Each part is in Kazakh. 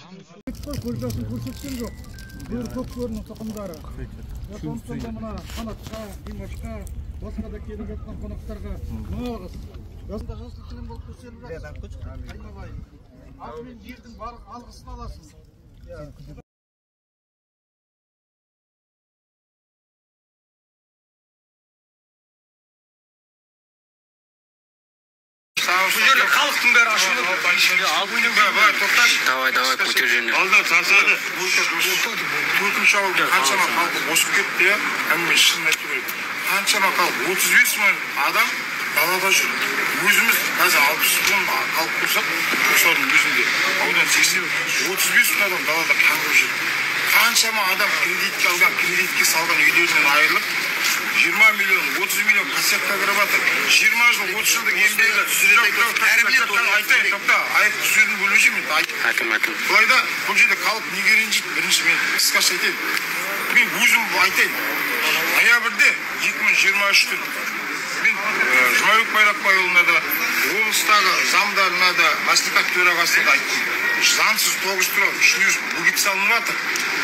Көз жасын көрсеткен жоқ. Бөрі көк бөрінің тұқымдары. Сондықтан да мына Қанатқа, Димашқа, басқа да келіп жатқан қонақтарға мың алғыс. Жасында жасыл кілем болып төселіп жатыр. Айналайын. Атымен елдің барлық алғысын аласың. Бұл жерде халықтың бәрі ашулы. Давай, давай, көтер жөнел. Алда сарсады. Төртінші ауылда қаншама халық босып кетті, иә? Әңгіме шынын айту керек. Қаншама халық, 35 мың адам далада жүр. Өзіміз қазір 60 мың халық болсақ, солардың өзінде аудан 80, 35 мың адам далада қаңғып жүр. Қаншама адам кредитке алған, кредитке салған үйлерінен айырылып, 20 миллион, 30 миллион кассетқа кіріп жатыр. 20 жыл, 30 жылдық еңбегі. Айтайын, тоқта, аяқты сөзін бөлмеші мен. Әкім, әкім. Былай да, бұл жерде халық неге ренжиді? Бірінші мен қысқаша айтайын. Мен өзім айтайын. Ноябрьде 2023-тің мен Жұмабек Байрақбайұлына да, облыстағы замдарына да, мәслихат төрағасына да айттым. Заңсыз тоғыз туралы шлюз бөгет салынып жатыр.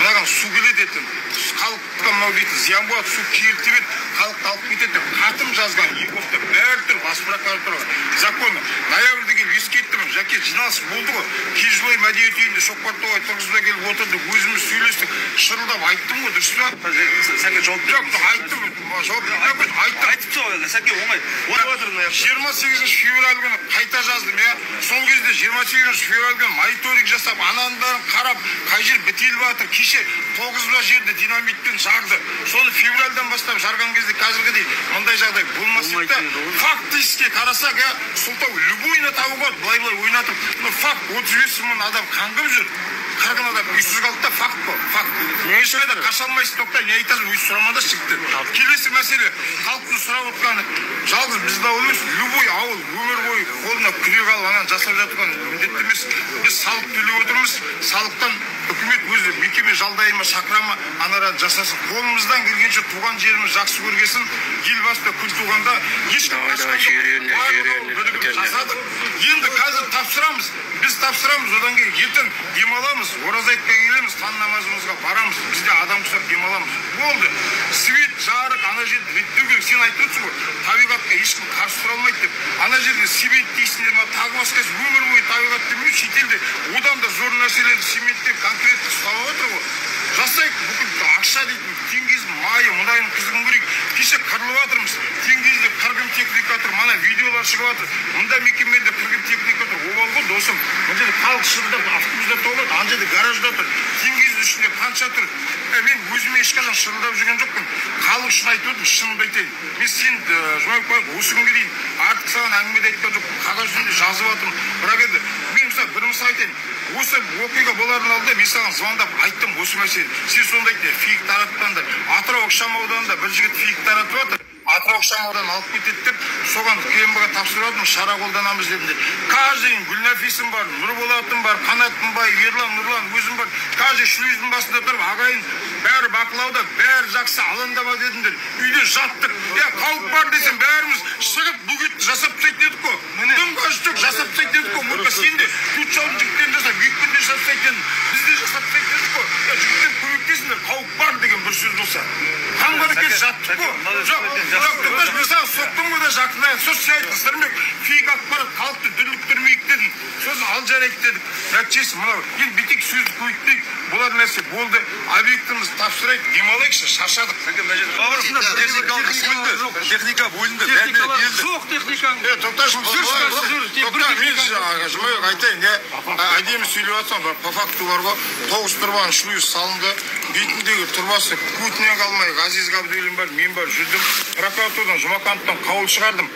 Мынаған су келеді ертең. Халыққа мынау дейтін зиян болады, су келіп тебеді, халықты алып кетеді деп хатым жазған, Ековта бәрі тұр, бас прокуратураға. Законы. Ноябрьде келіп ескерттім, жәке жиналыс болды ғой. Кезбай мәдениет үйінде Шоқпар тоғай тұрғызба келіп отырдық, өзіміз сөйлестік, шырылдап айттым ғой, дұрыс па? Сәке жауап Жоқ, айттым, жауап бермей айттым. Айтып тастау, Сәке оңай. 28 февраль күні қайта жаздым, иә. Сол кезде 28 февраль күні мониторинг жасап, ананың бәрін қарап, қай жер бітеліп жатыр. Кеше 9 жерді динамитпен жарды. Соны февральдан бастап жарған кезде қазіргідей мындай жағдай болмас еді. Фактически қарасақ, иә, сылтау любойына табуға болады, былай-былай ойнатып. Но факт, 35 мың адам қаңғып жүр. Қырғын адам үйсіз қалды да, факт қой, факт. Ешқайда қаша алмайсың, тоқта, не айтасың, өз сұрамаңдаршы жігіттер. Келесі мәселе, халықтың сұрап отқаны, жалғыз біздің ауыл емес, любой ауыл өмір бойы қолына күрек алып ананы жасап жатқан міндетті емес. Біз салық төлеп отырмыз, салықтан үкімет өзі мекеме жалдай ма, шақыра ма, анараны жасасын. Қолымыздан келгенше туған жеріміз жақсы көргесін, елбасы да күн туғанда ешкім Давай, давай, қашқан жоқ. жүйреңдер, Барлығы жүйреңдер, бірігіп көтеріңдер. жасадық. Енді қазір тапсырамыз, біз тапсырамыз, одан кейін ертең демаламыз, ораза айтқа келеміз, таң намазымызға барамыз, біз де адам құсап демаламыз. Болды. Свет, жарық, ана жерді реттеу керек. Сен айтып отырсың ғой, табиғатқа ешкім қарсы тұра алмайды деп. Ана жерде цемент дейсіңдер ма, тағы басқасы, өмір бойы табиғат демей, шетелде одан да зор нәрселерді цементтеп, конкретті ұстап отыр ғой. Жасайық, бүкіл ақша дейтін, теңгіздің майы, мұнайын қызығын көрейік. Кеше қырылып жатырмыз, теңгізде қырғын техника тұр, мана видеолар шығып жатыр. Мында мекемеде қырғын техника тұр. Обал ғой, досым. Мына жерде халық шырылдап, автобустар толып жатыр, ана жерде гаражда тұр. Теңгіздің ішінде қанша тұр. Мен өзіме ешқашан шырылдап жүрген жоқпын. Халық үшін айтып отырмын, шынымды айтайын. Мен сен, Жұмабек Байқұлов, осы күнге дейін артық саған әңгіме де айтқан жоқпын. Қағаз жүзінде жазып жатырмын. Бірақ енді мен мысалы бір мысал айтайын. Осы оқиға болардың алдында мен саған звондап айттым осы мәселені. Сен сонда айттың, фейк таратқандар. Атырау ықшам ауданында бір жігіт фейк таратып жатыр. Атырау ықшам ауданын алып кетеді деп, соған КМБ-ға тапсырып жатырмын, шара қолданамыз дедім деп. Каждый Гүлнафисім бар, Нұрболатым бар, Қанатым бар, Ерлан, Нұрлан, өзім бар. Каждый шлюздің басында тұрып, ағайын бәрі бақылауда, бәрі жақсы, алаңдама дедіңдер. Үйде жаттық. Я, қауіп бар десем, бәріміз шығып бөгетті жасап тастайтын едік қой. Дым қажеті жоқ, жасап тастайтын едік қой. Мұнда сен де Төрт жігіттерін жасап, екі күнде жасап тастайтын едің. Біз де жасап тастайтын едік қой. Я, жігіттер көмектесіңдер, қауіп бар деген бір сөз болса. Қаңғырып кетіп жаттық қой. Жоқ, жоқ, тоқташы, мен саған соқтым ғой да жақында. Сосын сен айттың, Сырымбек, фейк ақпарат халықты дүрліктірмейік дедің. Сосын ал жарайды дедік. Нәтижесі мынау. Енді бүйтейік, сөзді көбейтпейік. Болар нәрсе болды. Объектімізді тапсырайық, демалайықшы, шаршадық. Техника бөлінді, бәріне келді. Жоқ техникаң. Тоқташы, Жүр, тоқта, мен Жұмабек айтайын, иә, әдемі сөйлеп жатсам, бірақ по факту бар ғой, 9 тұрбаның шлюз салынды, бетіндегі тұрбасы көтіне қалмай, Ғазиз Ғабдуллин бар, мен бар, жүрдім, прокуратурадан, Жұмақановтан қаулы шығардым.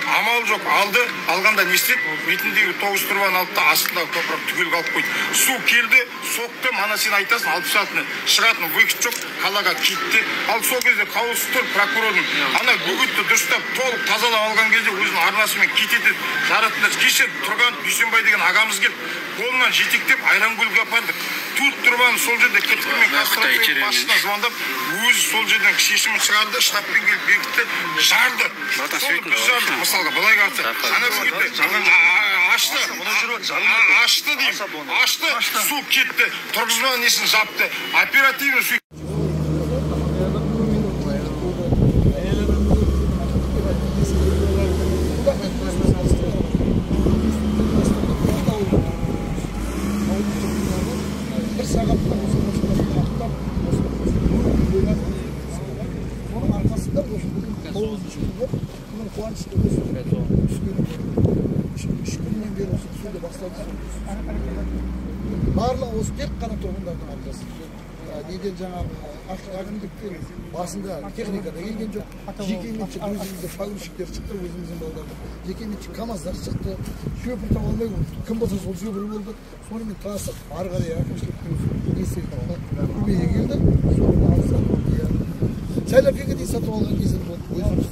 Амал жоқ, алды, алғанда не істеді? Бетіндегі 9 тұрбаны алды да астындағы топырақ түгел қалып қойды. Су келді, соқты, мана сен айтасың, 66-ны шығатын выход жоқ, қалаға кетті. Ал сол кезде қаулысы тұр прокурордың. Ана бөгетті дұрыстап, толық тазалап алған кезде өзінің арнасымен кетеді. Жаратындар. Кеше тұрған Дүйсенбай деген ағамыз келіп, қолынан жетектеп Айранкөлге апардық. 4 тұрбаны сол жерде кірпікпен Қытай басшысына звондап, өзі сол жерден шешімін шығарды, штабпен келіп бекітті, жарды. Братан, Соны сөйтіңдер, біз жардық, мысалға, былай қараса. Ана бөгетті Ашты. Ашты деймін. Ашты, су кетті. Тұрғызба несін жапты. Оперативно су. Bir сағатта осы аттап, осы оның арқасында осы бүгін 9-шы күн болып, бүгін қуанышты осы түскені 3 күннен бері осы түсуді бастады. Барлығы осы тек қана тұрғындардың арқасы. Неден жаңағы әкімдіктен басында техника да келген жоқ. Жеке меншік өзімізде погрузчиктер шықты, өзіміздің балдардың. Жеке меншік КамАЗдар шықты. Шөпір таба алмай, кім болса сол шөпір болды. Сонымен тасып, ары қарай әкімшіліктің несі көмегі келді. Соны алсақ, сайлап-келге дейін сатып алған кезім болды. Өзіміз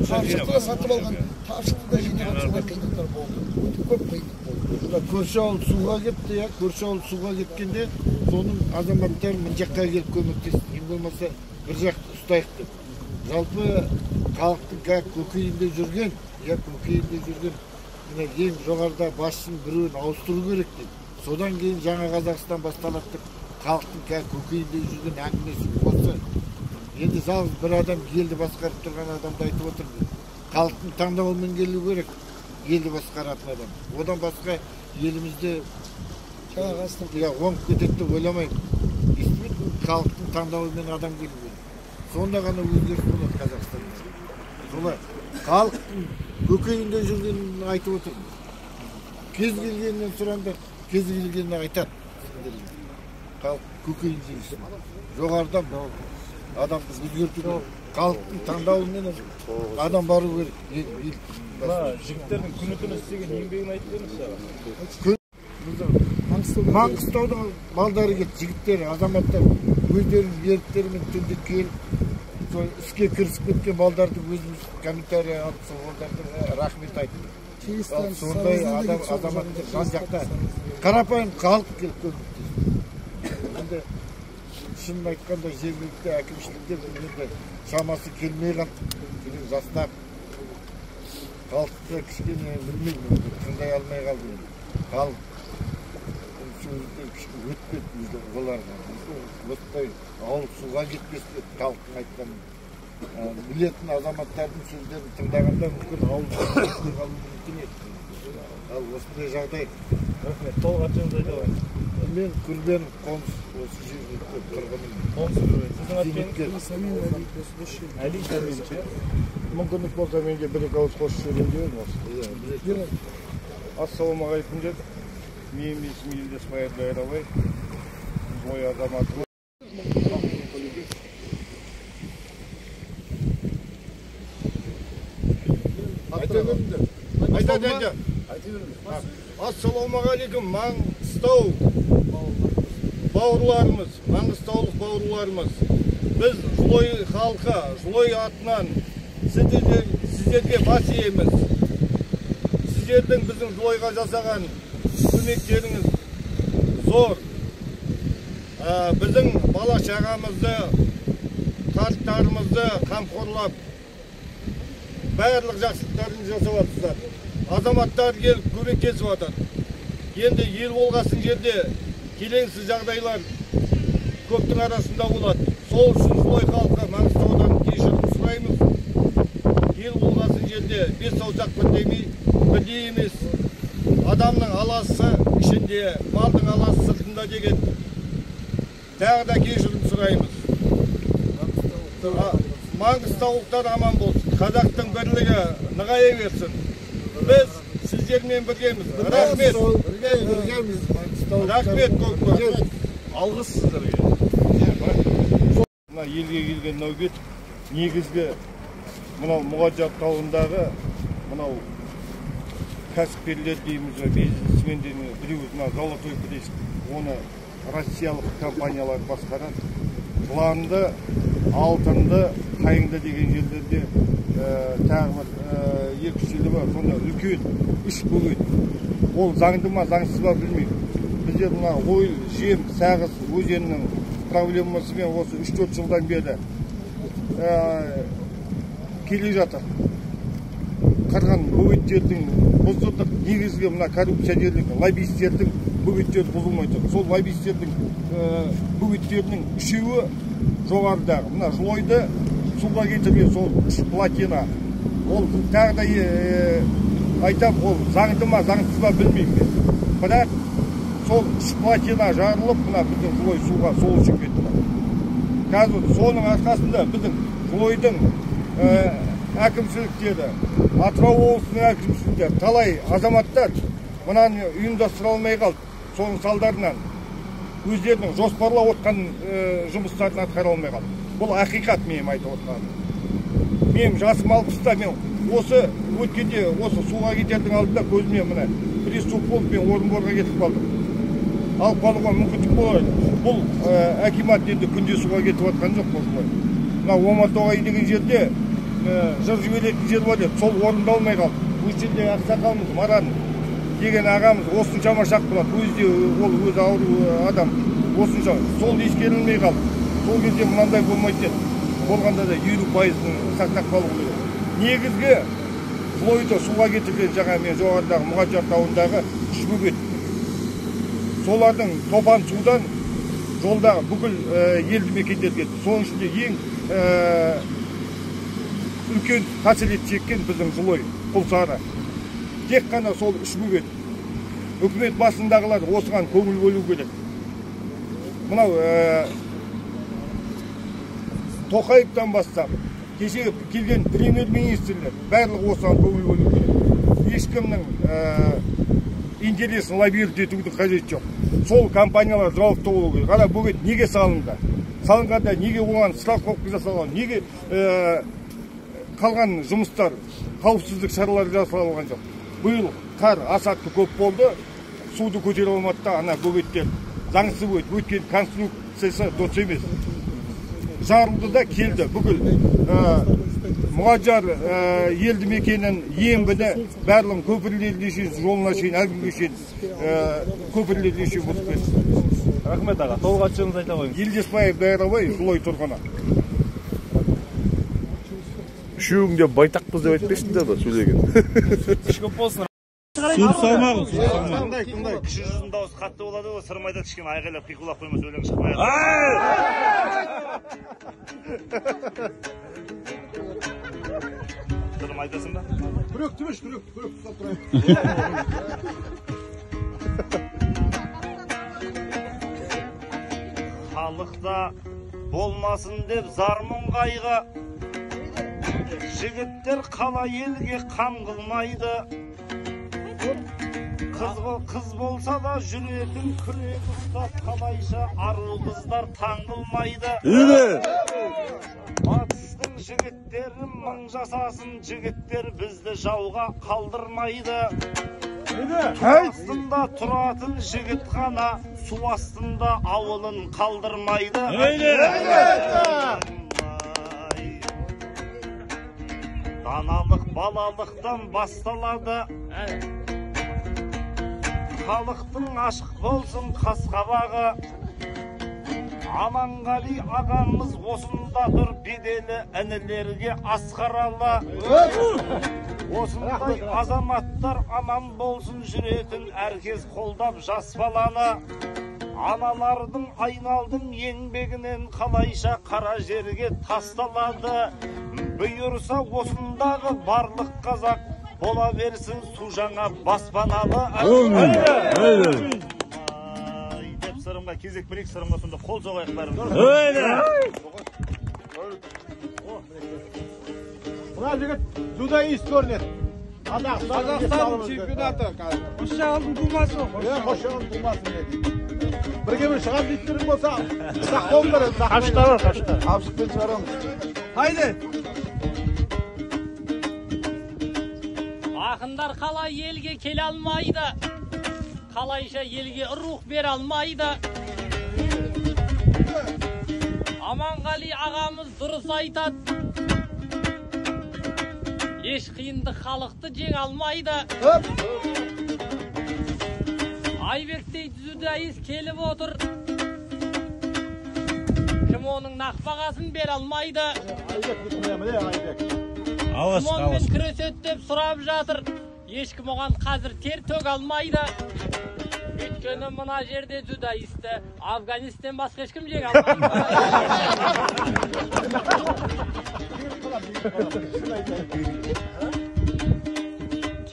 тапшықты да сатып алған, тапшықты да жинаған сондай қиындықтар болды. Өте көп қиындық болды. Көрші ауыл суға кетті, я, көрші ауыл суға кеткенде соның азаматтары мына жаққа келіп көмектесті. Ең болмаса бір жақты ұстайық деп. Жалпы халықтың көкейінде жүрген, я көкейінде жүрген мына ең жоғарыда басшының біреуін ауыстыру керек деп. Содан кейін жаңа Қазақстан басталады деп халықтың көкейінде жүрген әңгімесі осы. Енді жалғыз бір адам елді басқарып тұрған адамды айтып отырмын. Халықтың таңдауымен келу керек елді басқаратын адам. Одан басқа елімізде оңып кетеді деп ойламаймын. Естімейді, халықтың таңдауымен адам келу керек. Сонда ғана өзгеріс болады Қазақстанда. Солай халықтың көкейінде жүргенін айтып отырмын. Кез келгенінен сұраңдар, кез келгеніне айтады. Халық көкейінде жүрсін. Жоғарыдан адамды өзгерту керек. Халықтың таңдауымен адам бару керек. Мына жігіттердің күні түні істеген еңбегін айтып беріңізші аға. Маңғыстаудың балдары келді, жігіттері, азаматтар өздерінің еріктерімен түнде келіп, сол іске кірісіп кеткен балдарды өзіміз комментарий алып, сол балдарды рахмет айттық. Сондай адам азаматтар жан жақта қарапайым халық келіп көмектесті. Енді шынын айтқанда жергілікті әкімшіліктер енді шамасы келмей қалды. Жастар халықты кішкене білмеймін, тыңдай алмай қалды. Халық сөзді кішкене өтпеді оларға. Осындай ауыл суға кетпес деп халықтың айтқанын білетін азаматтардың сөздерін тыңдағанда мүмкін ауыл суға кетпей қалуы мүмкін еді. Ал осындай жағдай. Рахмет. Толық аты-жөніңізді айта алайын. Мен Күлбенов Қоныс, осы жергілікті тұрғынымын. Қоныс Күлбенов. Сіздің аты-жөніңіз? Әли Сәминов. Мүмкіндік болса мен де бір-екі ауыз қосып жіберейін деп едім осы. Ассалаумағалейкум деп. Менің есімім Елдес Байырбай, Жылой азаматы. Айта беріңдер. Айта. Ассалаумағалейкум, Маңғыстау бауырларымыз, маңғыстаулық бауырларымыз. Біз Жылой халқы, Жылой атынан сіздерге бас иеміз. Сіздердің біздің Жылойға жасаған көмектеріңіз зор. Біздің бала шағамызды, қарттарымызды қамқорлап, барлық жақсылықтарын жасап жатсыздар. Азаматтар келіп көмектесіп жатыр. Енді ел болғасын жерде келеңсіз жағдайлар көптің арасында болады. Сол үшін Жылой халқы Маңғыстаудан кешірім сұраймыз. Ел болғасын жерде бес саусақ бірдей емес. Адамның аласы ішінде, малдың аласы сыртында деген. Тағы да кешірім сұраймыз. Маңғыстаулықтар аман болсын. Қазақтың бірлігі нығая берсін. Біз сіздермен біргеміз. Рахмет. Рахмет көп көп. Алғыс сіздерге. Мына елге келген нәубет негізгі мынау Мұғалжар тауындағы мынау кәсіпкерлер дейміз бе, бизнесмен дейміз, біреуі мына Золотой прииск, оны россиялық компаниялар басқарады. Жыланды, алтынды, қайыңды деген жерлерде тағы бір 2-3 жерде бар, сонда үлкен 3 бөгет. Ол заңды ма, заңсыз ба білмеймін. Бізде мына ойыл, жем, сағыз өзенінің проблемасымен осы 3-4 жылдан бері келе жатыр. Қарған бөгеттердің бұздырдық. Негізгі мына коррупционерлік лоббистердің бөгеттері бұзылмай тұр. Сол лоббистердің бөгеттерінің үшеуі жоғарыдағы. Мына Жылойды суға кетірген сол үш плотина. Ол тағы да айтам, ол заңды ма, заңсыз ба білмеймін мен. Бірақ сол үш плотина жарылып, мына біздің Жылой суға сол үшін кетті. Қазір соның арқасында біздің Жылойдың әкімшіліктері, Атырау облысының әкімшіліктері, талай азаматтар мынаны ұйымдастыра алмай қалды. Соның салдарынан өздерінің жоспарлап отқан жұмыстарын атқара алмай қалды. Бұл ақиқат менің айтып отқаным. Менің жасым 60-та, мен осы өткенде осы суға кетердің алдында көзіме мына приступ болып, мен Орынборға кетіп қалдым. Алып қалуға мүмкіндік болады. Бұл әкимат енді күнде суға кетіп жатқан жоқ бұл. Мына Омартоғай деген жерде жыр жіберетін жер бар еді, сол орындалмай қалды. Осы жерде ақсақалымыз Маран деген ағамыз осыншама шақ болады, өзі де ол өзі ауру адам, осынша сол ескерілмей қалды. Сол кезде мынандай болмайтын еді. Болғанда да 50%-ын сақтап қалу керек. Негізгі Жылойды суға кетірген жаңа мен жоғарыдағы Мұғаджар тауындағы үш бөгет. Солардың топан судан жолдағы бүкіл елді мекендер кетті. Соның ішінде ең үлкен қасірет шеккен біздің Жылой, Құлсары. Тек қана сол үш бөгет. Үкімет басындағылар осыған көңіл бөлу керек. Мынау Тоқаевтан бастап кеше келген премьер-министрлер барлығы осыған көңіл бөлу керек. Ешкімнің интересін лоббировать етудің қажеті жоқ. Сол компаниялар жауапты болу керек. Ана бөгет неге салынды? Салынғанда неге оған страховка жасалған? Неге қалған жұмыстар, қауіпсіздік шаралары жасалған жоқ? Биыл қар асатты көп болды, суды көтере алмады да ана бөгеттер заңсыз бөгет, өйткені конструкциясы дұрыс емес. Жарылды да келді. Бүкіл Мұғаджар елді мекенін, Ембіні, барлығын көпірлеріне шейін, жолына шейін, әлі күнге шейін көпірлеріне шейін бұзып кетті. Рахмет аға, толық аты жөніңізді айта қойыңыз. Елдесбаев Дайрабай, Жылой тұрғыны. Үшеуің де байтақпыз деп айтпайсыңдар ба сөйлеген? Күш көп болсын. Су салмағын, су салмағын. Тыңдай, кіші жүздің дауысы қатты болады ғой, сырмайда кішкене айғайлап қиқулап қоймаса өлең шықпай. Сырым айтасың ба? Күрек түміш, күрек, күрек ұстап тұрайын. Халықта болмасын деп зар мұң қайғы, жігіттер қала елге қам қылмайды. Қыз болса да жүретін күрек ұстап, қалайша ару қыздар таң қылмайды. Батыстың жігіттері мың жасасын, жігіттер бізді жауға қалдырмайды. Су астында тұратын жігіт қана, су астында ауылын қалдырмайды. Даналық балалықтан басталады. Халықтың ашық болсын қасқабағы. Аманғали ағамыз осында тұр, беделі інілерге асқаралы. Осындай азаматтар аман болсын, жүретін әркез қолдап жас баланы. Аналардың айналдың еңбегінен қалайша қара жерге тасталады. Бұйырса осындағы барлық қазақ бола берсін су жаңа баспаналы. Деп Сырымға кезек берейік, Сырымға сонда қол соғайық бәріміз. Мына жігіт дзюдоист көрінеді. Қазақстан чемпионаты қазір. Қосшағалдың тумасы. Қосшағалдың тумасы. Бірге бір шығам дейтін болса, сақтауыңдар. Қапшықтар, қапшықтар. Қапшықпен шығарамыз. Haydi. Ақындар қалай елге келе алмайды, қалайша елге рух бере алмайды. Аманғали ағамыз дұрыс айтады, еш қиындық халықты жеңе алмайды. Айбектей дзюдоист келіп отыр, кім оның нақ бағасын бере алмайды. Айбек, міне Айбек. Кім онымен күреседі деп сұрап жатыр. Ешкім оған қазір тер төге алмайды. Өйткені мына жерде дзюдоисті Афганистен басқа ешкім жеңе алмайды.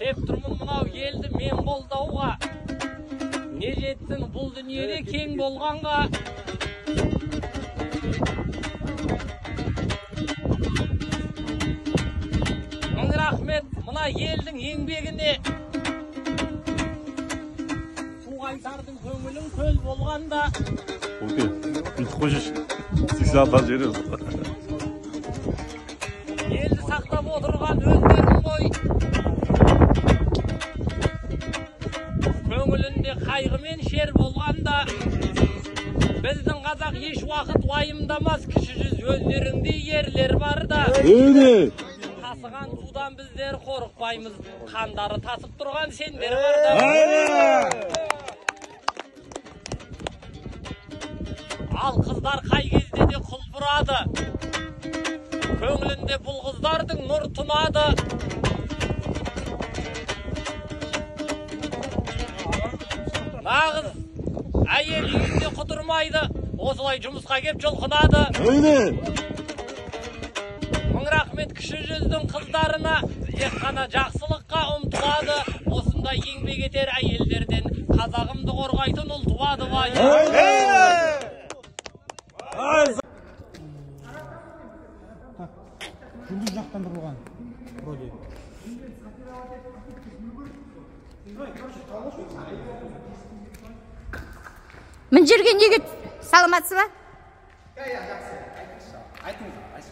Кеп тұрмын мынау елді мен қолдауға. Не жетсін бұл дүниеде кең болғанға. Мың рахмет мына елдің еңбегіне. Су қайтардың көңілің көл болғанда. Окей, бүйтіп қойшы. 86 жібереміз. Елді сақтап отырған өздерің ғой. Көңілінде қайғымен шер болғанда. Біздің қазақ еш уақыт уайымдамас, кіші жүз өздеріңдей ерлер бар да. Тасыған судан біздер қорықпаймыз, қандары тасып тұрған сендер бар да. Ал қыздар қай кезде де құлпырады. Көңілінде бұл қыздардың нұр тұнады. Нағыз әйел үйінде құтырмайды, осылай жұмысқа кеп жұлқынады. Мың рахмет кіші жүздің қыздарына, тек қана жақсылыққа ұмтылады. Осындай еңбек етер әйелдерден қазағымды қорғайтын ұл туады вай. Жұлдыз жақтандырылған вроде. Мына жерге неге саламатсыз ба?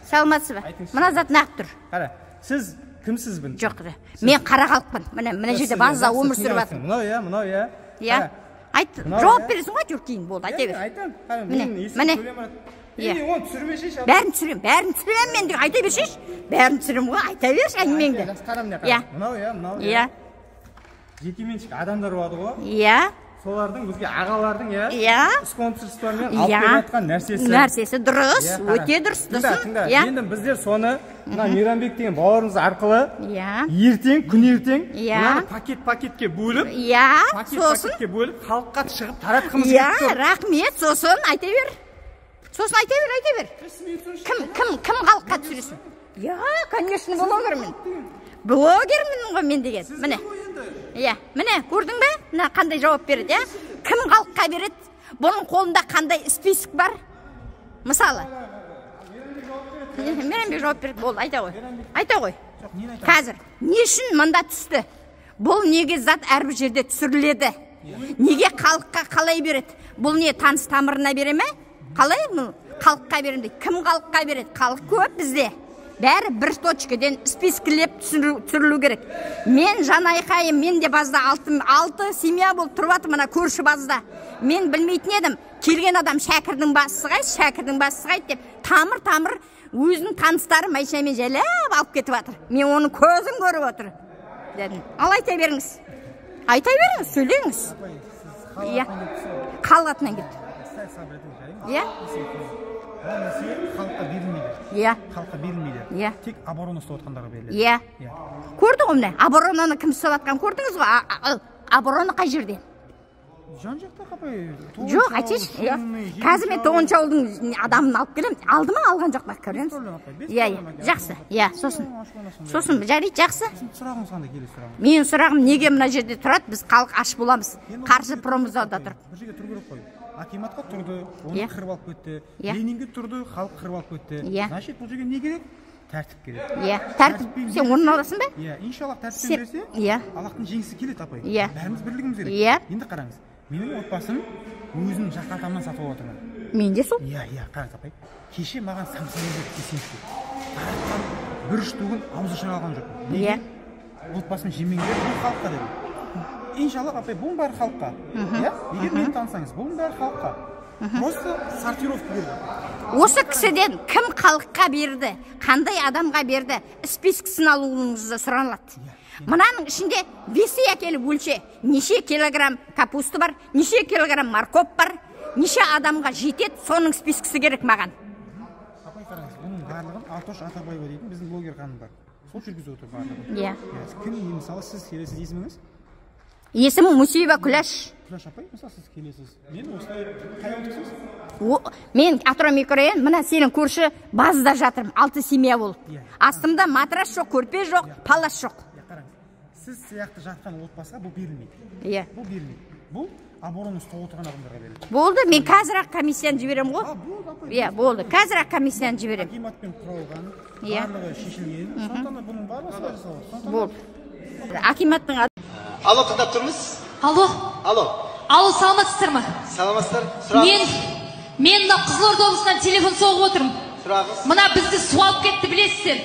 Саламатсыз ба? Мына зат нақ тұр. Қара, сіз кімсіз бін? Жоқ, мен қара халықпын. Міне, мына жерде база өмір сүріп жатырмын. Мынау иә, мынау иә. Иә. Айт, жауап бересің ғой, әйтеуір кейін болды, айта бер. Айтам. Қара, менің есімім Төлемұрат. Иә. Оны түсірмешейші. Бәрін түсірем, бәрін түсірем мен де, айта бершейші. Бәрін түсірем ғой, айта берші әңгімеңді. Қара, міне, қара. Мынау иә, мынау иә. Жекеменшік адамдар болады ғой. Иә. Солардың бізге ағалардың иә, иә, спонсорствомен алып келіп жатқан нәрсесі. Нәрсесі дұрыс, өте дұрыс. Тыңда, енді біздер соны мына Мейрамбек деген бауырымыз арқылы иә, ертең, күн ертең иә, пакет-пакетке бөліп, иә, сосын пакет-пакетке бөліп халыққа шығып таратқымыз келіп тұр. Иә, рахмет, сосын айта бер. Сосын айта бер, айта бер. Кім кім халыққа түсіресің? Иә, конечно, блогермін. Блогермін ғой мен деген. Міне. Иә, міне, көрдің бе? Мына қандай жауап береді, иә? Кім халыққа береді? Бұның қолында қандай список бар? Мысалы. Мейрамбек жауап береді, болды, айта ғой. Айта ғой. Қазір не үшін мында түсті? Бұл неге зат әрбір жерде түсіріледі? Неге халыққа қалай береді? Бұл не таныс тамырына бере ме? Қалай бұл халыққа беремін дейді. Кім халыққа береді? Халық көп бізде. Бәрі бір точкадан спискілеп түсірілу керек. Мен жан айқайым, мен де базда алты семья болып тұрып жатыр мына көрші базда. Мен білмейтін едім, келген адам Шәкірдің басысы қайсы, Шәкірдің басысы қайсы деп тамыр-тамыр өзінің таныстары машинамен жайлап алып кетіп жатыр. Мен оның көзін көріп отыр дедім. Ал айта беріңіз. Айта беріңіз, сөйлеңіз. Иә. Халық атынан кетті. Иә. Бұл нәрсе халыққа берілмейді. Иә. Халыққа берілмейді. Иә. Тек оборона ұстап отқандарға беріледі. Иә. Көрді ғой міне, оборонаны кім ұстап жатқанын көрдіңіз ғой? Оборона қай жерде? Жан жақта қапай. Жоқ, айтайыншы. Қазір мен тоғызыншы ауылдың адамын алып келемін. Алды ма, алған жоқ па, көреміз. Иә, иә. Жақсы. Иә, сосын. Сосын, жарайды, жақсы. Сұрағыңыз қандай, келесі сұрағыңыз? Менің сұрағым неге мына жерде тұрады? Біз халық аш боламыз. Қаржы промзонада тұрып. Бір жерге тұру керек қой. Акиматқа тұрды, оны қырып алып кетті. Ленинге тұрды, халық қырып алып кетті. Значит, бұл жерге не керек? Тәртіп керек. Иә, тәртіп. Сен орын аласың ба? Иә, иншаллах тәртіппен берсе, Аллахтың жеңісі келеді, апай. Бәріміз бірлігіміз керек. Енді қараңыз, менің отбасым өзімнің жақын атамнан сатып алып отырмын. Мен де сол. Иә, иә, қараңыз, апай. Кеше маған самса берді десеңізші. Таратқан бір штугін аузы шығара алған жоқпын. Неге? Отбасым жемеңдер, бұл халыққа дедім. Иншаллах, апай, бұның бәрі халыққа. Иә? Егер мені танысаңыз, бұның бәрі халыққа. Просто сортировка берді. Осы кісіден кім халыққа берді, қандай адамға берді, спискісін алуыңызды сұраналады. Мынаның ішінде весы әкеліп өлше, неше килограмм капуста бар, неше килограмм морковь бар, неше адамға жетеді, соның спискісі керек маған. Апай, қараңыз, бұның барлығын Алтош Атабаева дейтін біздің блогер ханым бар. Сол жүргізіп отыр барлығын. Иә. Кім, мысалы, сіз келесіз, есіміңіз? Есімім Мусиева Күләш. Күләш апай, мысалы, сіз келесіз. Мен осылай, қай ауылдықсыз? Мен Атырау микрорайон, мына сенің көрші базада жатырмын, 6 семья болып. Астымда матрас жоқ, көрпе жоқ, палас жоқ. Қараңыз, сіз сияқты жатқан отбасыға бұл берілмейді. Иә. Бұл берілмейді. Бұл оборона ұстап отырған адамдарға беріледі. Болды, мен қазір-ақ комиссияны жіберемін ғой. Иә, болды. Қазір-ақ комиссияны жіберемін. Акиматпен құралған, барлығы шешілген. Сондықтан да бұның барлығы солай жасалады. Болды. Акиматтың. Алло, тыңдап тұрмыз. Алло. Алло. Алло, саламатсыздар ма? Саламатсыздар. Сұрағыңыз? Мен мына Қызылорда облысынан телефон соғып отырмын. Сұрағыңыз? Мына бізді су алып кетті, білесіздер.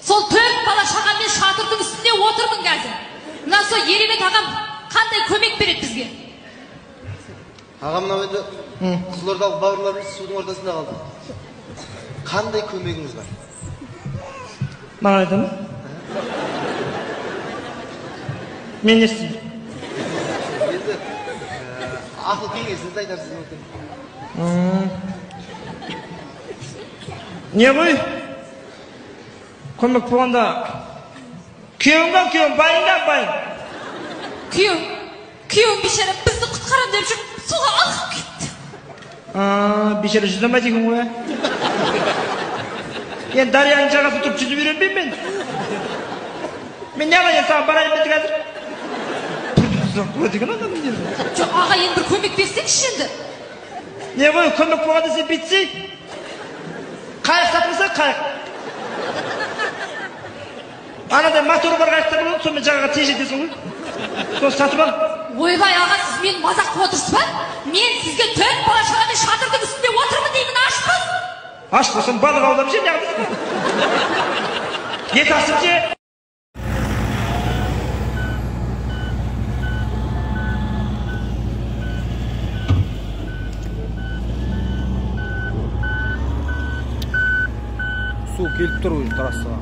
Сол 4 бала шағамен шатырдың үстінде отырмын қазір. Мына сол Еребек ағам қандай көмек береді бізге? Ағам, мынау енді Қызылордалық бауырларымыз судың ортасында қалды. Қандай көмегіңіз бар? Маған айтамын. Мен не істеймін? Енді ақыл кеңесіңізді айтарсыз мүмкін. Не ғой? Көмек болғанда күйеуің ба, күйеуің, байың да, байың. Күйеуім бейшара бізді құтқарам деп жүріп суға ағып кетті. Бейшара жүзе алмайды екен ғой. Енді дарияның жағасында тұрып жүзіп үйренбеймін мен. Мен не қылайын, саған барайын мен қазір. Жоқ, аға, енді бір көмек берсеңізші енді. Не ғой, көмек болғанда сен бүйтсей. Қайық сатылса, қайық. Анадай моторы бар қайықтар болады, сонымен жағаға тез жетесің ғой. Соны сатып ал. Ойбай, аға, сіз мені мазақ қылып отырсыз ба? Мен сізге 4 бала шағамен шатырдың үстінде отырмын деймін, ашпын. Аш болсам балық аулап же, неғып? Ет асып же. Су келіп тұр уже трассаға.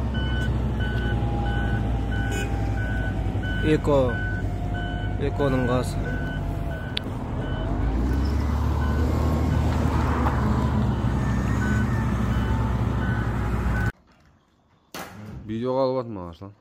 Эконың қасы. Видеоға алып жатырмын, Арслан.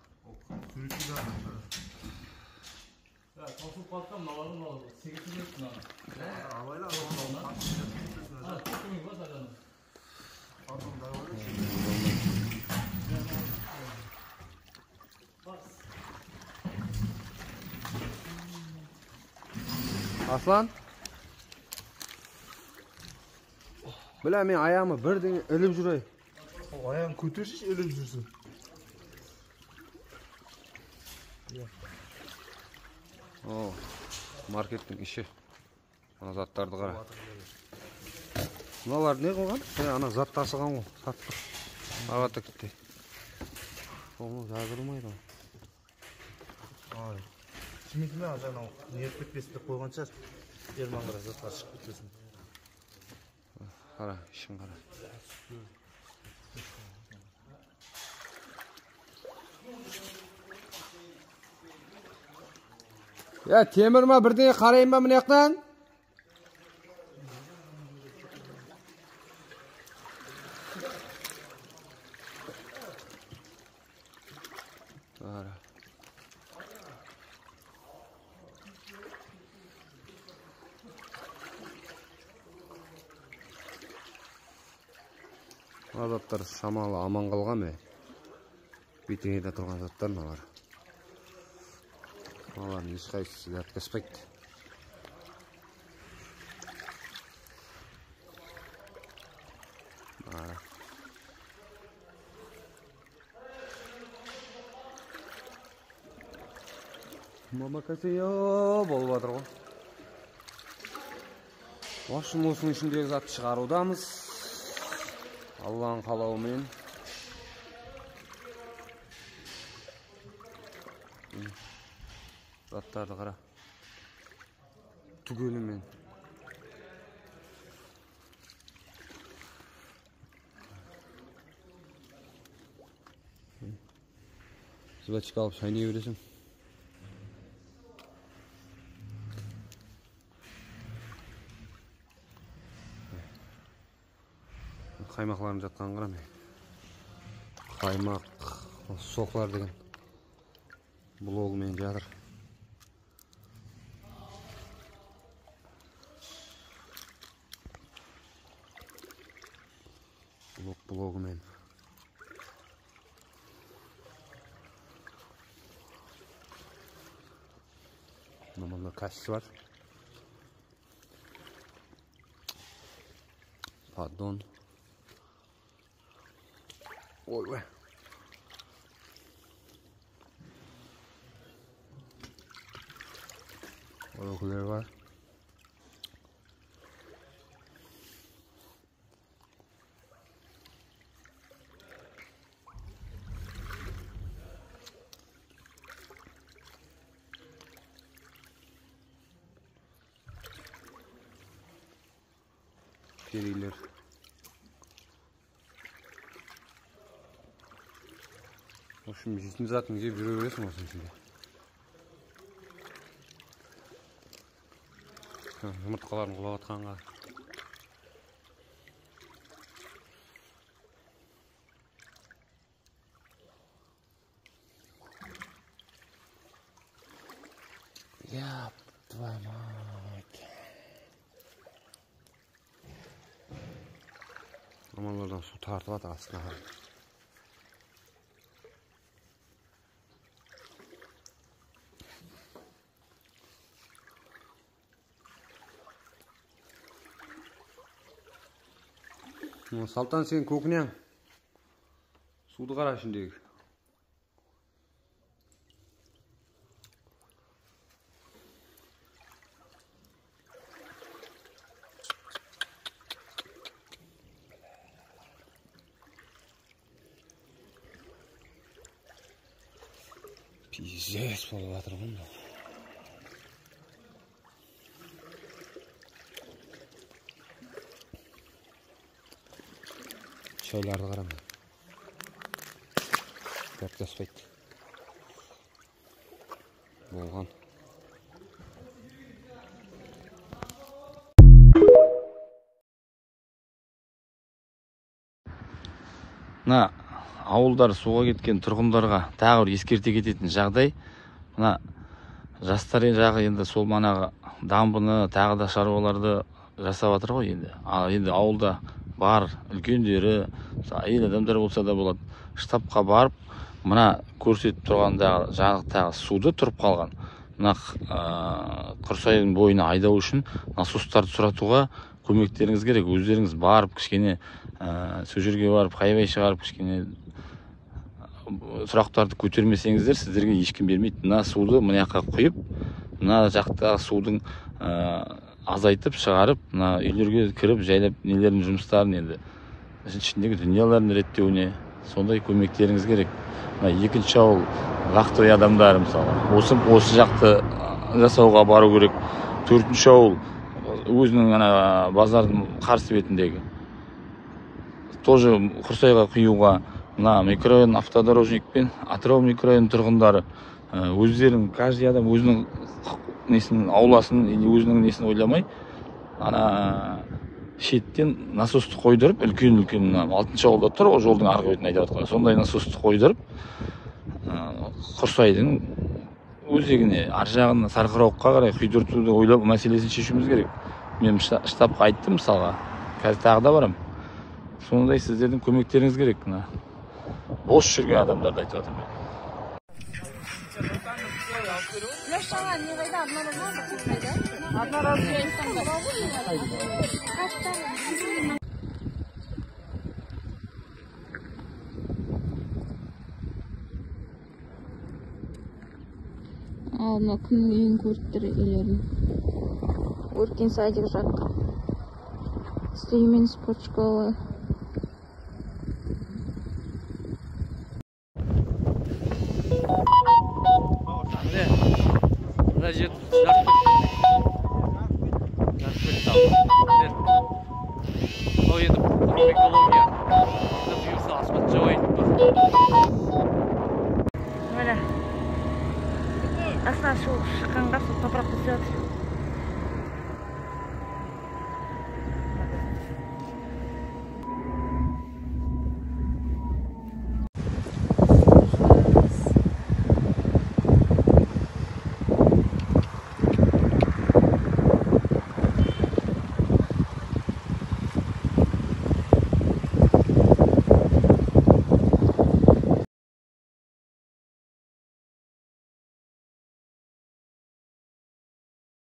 Аслан, бля, мен аяғыма бірдеңе іліп жүр ай. Аяғын көтерші, іліп жүрсін. О, маркеттің іші. Ана заттарды қара. Мыналар не қылған? Ана зат тасыған ғой, сатып. Ағата кетті. Оны жазылмайды. Ай. Шымкентте жаңа не кетпесін деп қойған шығар. Ерман қара заттар шығып кетпесін. Қара, ішін қара. Я темір ма бірдеңе қарайын ба мына жақтан? Қара. Заттар шамалы аман қалған ме? Бетіңеде тұрған заттар мыналар. Мыналардың ешқайсысы жатқызбайды. Мамакасио болып жатыр ғой. Осының ішіндегі затты шығарудамыз. Алланың қалауымен. Заттарды қара. Түгелімен. Жвачка алып шайнай бересің. Қаймақлардың жатқанын қара. Қаймақ, Соқлар деген блогымен жатыр. Блогымен. Мында кассасы бар. Поддон. Ой, ой. Бар. Перилер. В общем, жейтін затын жеп жүре бересің осының ішінде. Жұмыртқаларын құлап атқанға. Яп, твою мать. Амалардан су тартып атыр астына қарай. Салтан, сен көкінең. Суды қара ішіндегі. Пиздец болып жатыр ғой мынау. Шайларды қарама. Тәртаспайды. Болған. Мына ауылдар суға кеткен тұрғындарға тағы бір ескерте кететін жағдай, мына жастар жағы енді сол манағы дамбыны тағы да шаруаларды жасап жатыр ғой енді. Ал енді ауылда бар үлкендері, әйел адамдар болса да болады, штабқа барып мына көрсетіп тұрғандағы жақтағы суды тұрып қалған мына Құрсайдың бойына айдау үшін насостарды сұратуға көмектеріңіз керек. Өздеріңіз барып кішкене сол жерге барып хайвай шығарып кішкене сұрақтарды көтермесеңіздер, сіздерге ешкім бермейді. Мына суды мына жаққа құйып, мына жақтағы судың азайтып шығарып, мына үйлерге кіріп жайлап нелердің жұмыстарын енді ішіндегі дүниелерін реттеуіне сондай көмектеріңіз керек. Мына екінші ауыл Лақтой адамдары мысалы осы жақты жасауға бару керек. Төртінші ауыл өзінің ана базардың қарсы бетіндегі тоже Құрсайға құюға мына микрорайон Автодорожник пен Атырау микрорайон тұрғындары өздерінің, каждый адам өзінің несін, ауласын или өзінің несін ойламай ана шеттен насосты қойдырып, үлкен-үлкен мына алтыншы ауылда тұр ғой, жолдың арғы бетін айдап жатқан сондай насосты қойдырып Құрсайдың өзегіне, ар жағына Сарқырауыққа қарай құйдыртуды ойлап мәселесін шешуіміз керек. Мен штабқа айттым мысалға, қазір тағы да барам. Сондай сіздердің көмектеріңіз керек. Мына бос жүрген адамдарды айтып жатырмын. Ал мына кімнің үйін көріп тұр үйлерін. Өркен садик жақ. Сүлеймен спорт школы. Мына жер жарып кетті. Мынау енді экология. Бұйырса аспан жауайын тұр. Міне. Астынан су шыққанға сол топырақ түсіп жатыр.